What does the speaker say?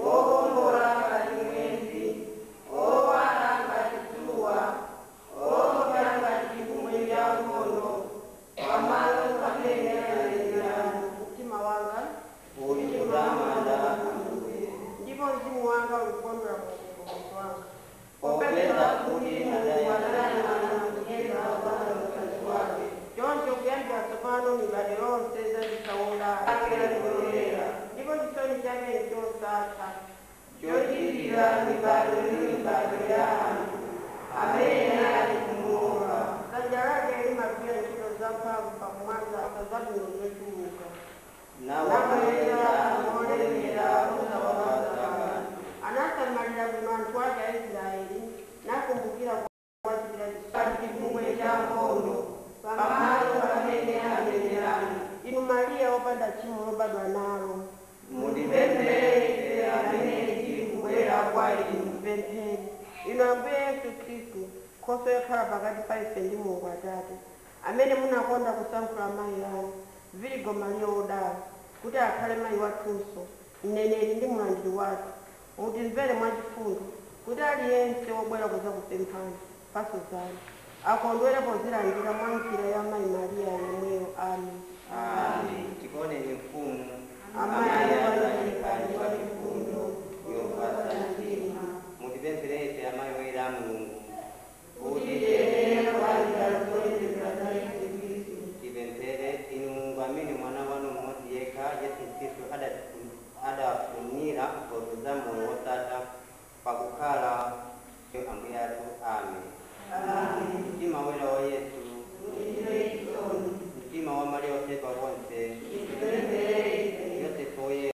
Wokongola ngati mwezi, wowala ngati dzuwa, woopsa ngati chipungwe cha nkhondo, pamalo pamene alemerano. Mtima wanga uli kutamanda Ambuye, ndipo mzimu wanga uli kukondwera mu Mpulumutsi wanga, popeza kuti adayang'ana kucheza kwa mkazi wake. Choncho kuyambira tsopano mibado yonse idzanditcha wodala. Ake loyera, ndipo chisoni chake nchosatha, chochitira mibado ndi mibado ya anthu amene ali kumuopa. Dzanja lake limagwira ntchito zamphamvu pakumwaza zabwino zochuluka, nawabweza anthu olemera osawapatsa kanthu. Anasamalira bwino anthu ake Aisraeli, nakumbukira kuwachitira chisoni. Chipungwe cha nkhondo, pamalo pamene amenyerana. Inu Mariya wopanda tchimo lobadwa nalo, mutipempherere ife amene tikubwera kwa inu. Tipemphere. Inu Ambuye Yesu Khristu, nkhoswe yokhala pakati pa ife ndi Mulungu Atate, amene munakonda kusankhula amayi anu, Virigo Mariya wodala, kuti akhale mayi wathunso, mneneri ndi mulandiri wathu, mutimvere mwachifundo, kuti aliyense wobwera kudzakupemphani mphatso zanu akondwere pozilandira mwa njira ya mayi Mariya yemweyo. Amen. Amen. Tikoneni Mfumu. Amayi.